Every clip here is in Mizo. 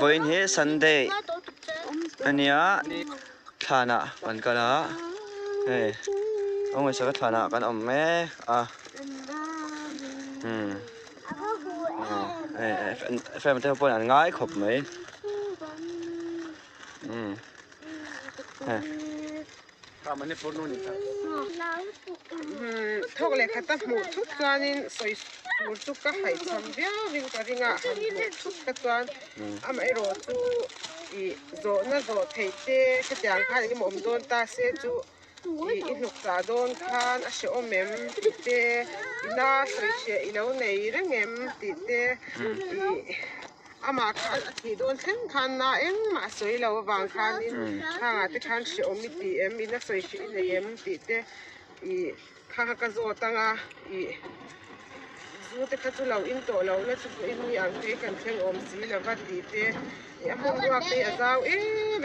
Vawiin hi Sunday ania thlanah kan kal a hei a ngaihsaka thlanah kan awm mek a umm hei frame te ho pawhin an ngai khawp mai umm hei. Thawk leh khata hmuh thut chuanin sawi tur chu ka haihchham viauin ka ring a, han hmuh thut kha chuan amaherawh chu ih zawhna zawh theih te khatiang khan engemaw awm dawn ta se chu ih i hnuk chah dawn khan a hrehawm em tih te ina sawi hreh i lo nei reng em tih te ih. Amah khan a thih dawn thleng khan na engmah a sawi lo avang khanin khangah te khan hrehawm i ti em, ina sawi hreh i nei em tih te ih kha kha ka zawt ang a, ih zu te kha chu lo in tawh lo la chu pawhin mi ang te kan thleng awm si lo va tih te ih a hmun ruak te hi a zau em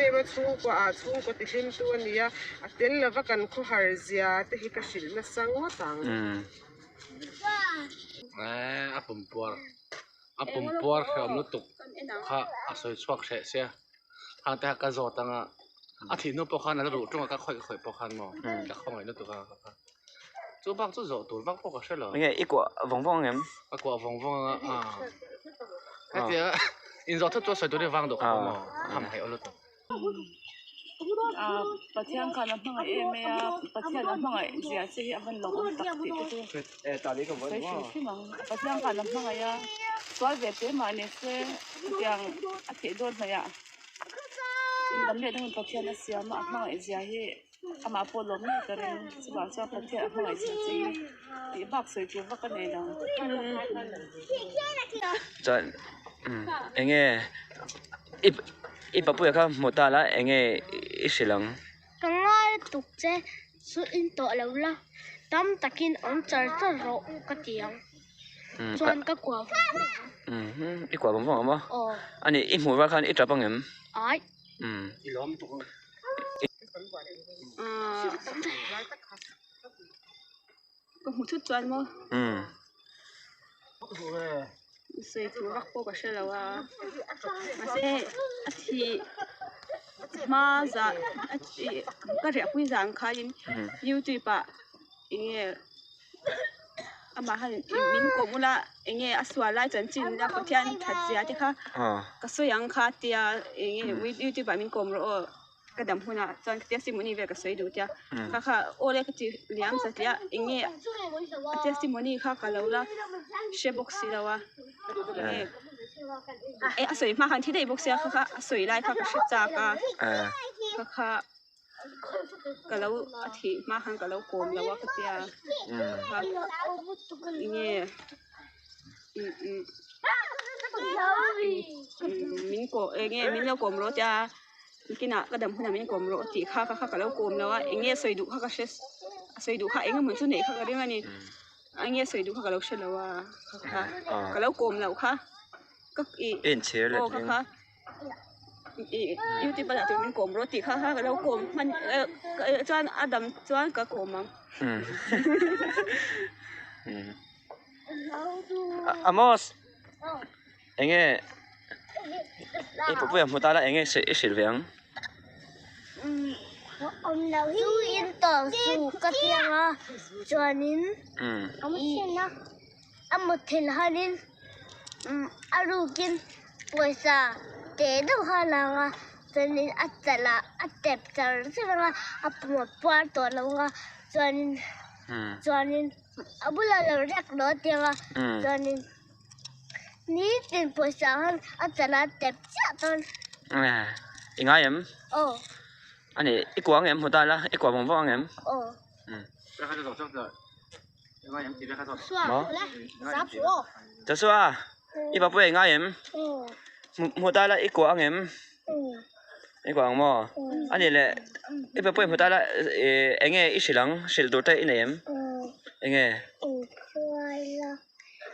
em a, chhungkua ah chhungkaw ti hlim tu a ni a, a tel lova kan khawhar zia te hi ka hrilh nasa ngawt ang. A pumpuar. A pum puar hrehawm lutuk kha a sawi chhuak hreh sia hang te kha ka zawt anga a thih hnu pawh khan a la ruh ṭung a ka khawih khawih pawh khan maw ka khawngaih lutuk a chu bak chu zawh tur vak pawh ka hre lo. Enge i kuah vawng vawng ang em? Ka kuah vawng vawng anga a hetia inzawh thut chu a sawi tur hi vang deuh khawp maw a hamhaih aw lutuk. Pathian khan a hmangaih em mai a, Pathian a hmangaih zia che hi a van lo awm tak tih te chu sawi hrim hrim ang. Pathian khan a hmangaih a, sual ve te mah ni se hetiang a theih dawn hnaih ah in leh dangin Pathian a siam a, a hmangaih zia hi amah pawh lawm ngei ka ring. Chuvang chuan Pathian a hmangaih zia che hi tih bak sawi tur vak a nei lo. Chuan enge i. I papuia kha hmu ta la enge i hrilh ang? Ka ngai lutuk che chu in tawh lo la, tam takin awm char char rawh ka ti ang. Chuan ka kuah vawng vawng ang. Umm i kuah vawng vawng ang maw? Aw. Ani i hmuh rual khan i tap ang em? Ai. Umm. I lawm tuk ang. Ka hmu thut chuan maw? Umm. Sawi tur vak pawh ka hre lo a mahse a thih hma zah a thih ka riahpui zan khanin youtube ah eng nge amah han min kawm ula eng nge a sual lai chanchin a Pathian that zia te kha ka sawi ang kha tia eng nge youtube ah min kawm rawh aw. Ka dam hunah chuan testimony vel ka sawi duh tia kha kha aw le ka ti liam satliah eng nge a testimony kha ka lo la hre bawk si lo a eng nge a sawi hma khan thi daih bawk sia kha kha a sawi lai kha ka hre chak a kha kha ka lo a thih hma khan ka lo kawm lo a ka tia kha eng nge min kawh eng nge min lo kawm rawh tia. Nikinah ka dam hunah min kawm rawh tih kha ka kha ka lo kawm lo a, eng nge sawi duh kha ka hre a sawi duh kha eng emaw chu neih kha ka ring a ni, eng nge sawi duh kha ka lo hre lo a kha kha ka lo kawm loh kha ka ih aw kha kha ih youtube a lah tur min kawm rawh tih kha kha ka lo kawm hman chuan a dam chuan ka kawm ang. Amos. Enge i papuia hmu ta la enge i hrilh ve ang? Zu in tawh zu ka tiang a chuanin a mutthilh hanin a rukin pawisa teh deuh kha a lang a chuanin a chalh ah a tep char char ang a a pum a puar tawh lo ang a chuanin chuanin a bulah lo riak lo a tiang a chuanin. Nitin pawisa khan a chala tep chiah dawn. I ngai em? Aw. Ani i kuah ang em hmu ta la i kuah vawng vawng ang em? Aw. Maw? Joshua i papuia i ngai em? Hmu ta la i kuah ang em? I kuah ang maw? Ani leh i papuia hmu ta la eng nge i hrilh ang? Hrilh tur te i nei em? Eng nge?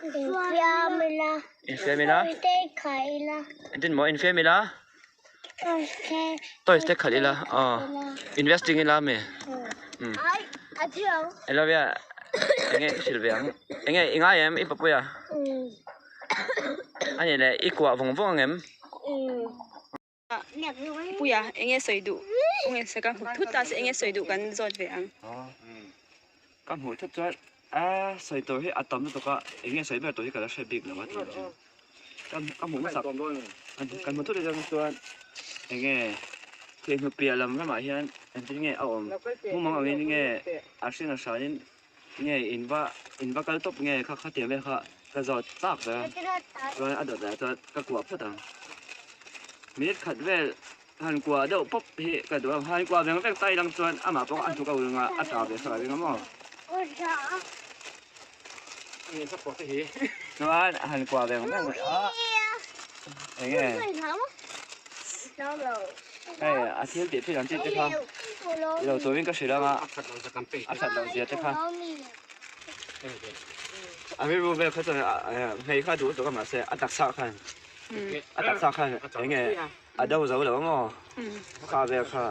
Infiam ila. Infiam ila. Toys te khalh ila. Engtin maw infiam ila? Toys te khalh ila. Aw. Investing ila mi. Ai, a thiang. Elovia, enge i hrilh ve ang? Enge i ngai em i papuia? Ani le i kuah vawng vawng ang em? Puia enge sawi duh enge sawi ka hmu thut ta se enge sawi duh kan zawt ve ang. Ka hmuh thut chuan a sawi tur hi a tam lutuk a enge sawi ber tur hi ka la hre bik lo a tih chu ka ka hmuh hmasak kan hmu thut atang chuan enge thehnu piah lam ramah hian engtin nge a awm mumang angin nge a hring a hranin nge in va in va kal tawp nge kha khatiang vel kha ka zawt chak ber a chuan a dawt leh ah chuan ka kuah phawt ang minute khat vel han kuah deuh pawp hi ka duh a han kuah veng veng ta ilang chuan amah pawh a hnuk a ulh a a tla ve sak a ring a maw chuan han kuah veng veng a enge hei a thil tih thil ang chi te kha ilo turin ka hrilh ang a a that loh zia te kha a rilru vel kha chuan hmei kha duh lutuk a mahse a taksa khan a taksa khan enge a do zo lo a maw kha vel kha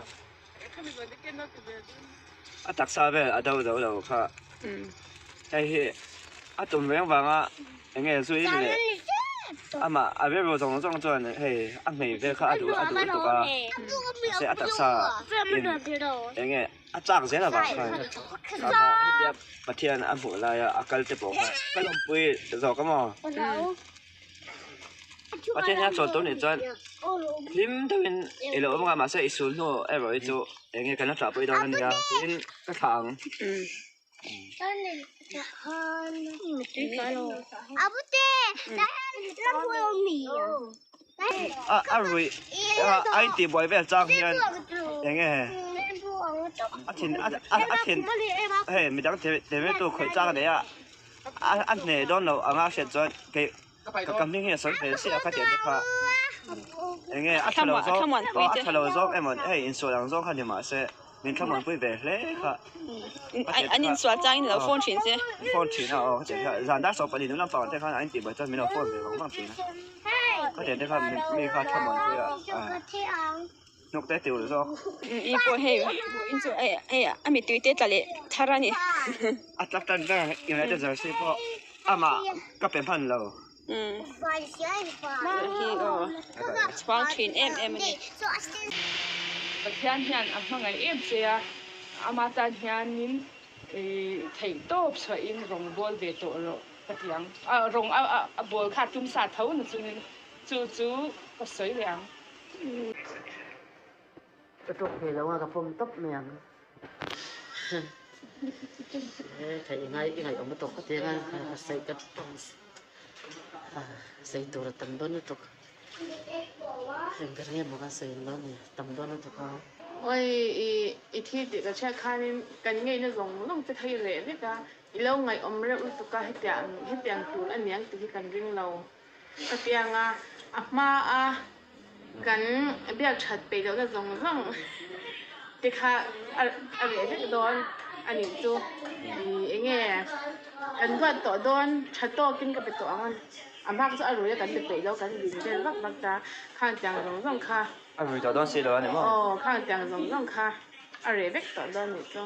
a taksa vel a do zo lo kha hei hi a tum reng vanga enge zui leh amah a rilru zawng zawng chuan hei a hmei vel kha a duh a duh lutuk a mahse a taksa in enge a chak zel avang khan kha kha hetia Pathian a hmuh laia a kal te pawh kha ka lawmpui zawk a maw. Pathian hian chawl tur nih chuan hlim deuhin i lo awm ang a mahse i sul hnu erawh hi chu eng nge kan la tlahpui dawn a nia tiin ka thlah ang. A ruih a intihbuai vel chang hian eng nge a thin a thin hei midang tu khawih chang a nei a a hneh dawn loh anga hriat chuan kei ka hming hi a sawi ve chiah a ka tih ang te kha eng nge a tha lo zawng aw a tha lo zawng emaw hei insual ang zawng kha ni mahse min thlamuanpui ve hle kha an insual changin a lo phone thin che phone thin a aw ka tih ang te kha zan dar sawm pahnih nula pang te khan an intihbuai chuan min lo phone ve vang vang thin a ka tih ang te kha mi kha thlamuanpui a. Hnuk te ti ulh zawk. I pawh hei in chu hei a mittui te tla leh thar a ni. A tla tan ber United jersey pawh amah ka pe hman lo. Hi aw chhuang thin em em a ni. Pathian hian a hmangaih em che a, ama tan hianin theih tawp chhuahin rawng bawl ve tawh rawh ka ti ang. Rawng a bawl kha tum sa tho na chungin chu chu ka sawi leh ang. Ka tawk thei lo a, ka pawm tawp mai ang. Thei i ngai i ngaihawm lutuk ka ti anga ka sawi ka sawi tur a tam dawn lutuk. Eng ber nge maw ka sawi ang dawn ni, tam dawn lutuk a. Oi i i thi tih ka hriat khanin kan ngeina zawng zawng che kha i reh vek a, i lo ngaihawm reuh lutuk a hetiang hetiang tur a niang tih hi kan ring lo. Ka piang a, a hma a kan biak that peih lohna zawng zawng te kha a reh vek dawn a nih chu. Ih eng nge kan duat tawh dawn tha tawkin ka pe tawh ang a, a hma kha chu a rui a kan pe peih lo kan din vel vak vak ta, khang tiang zawng zawng kha. A rui tawh dawn si lo a ni maw? Aw khang tiang zawng zawng kha a reh vek tawh dawn a nih chu.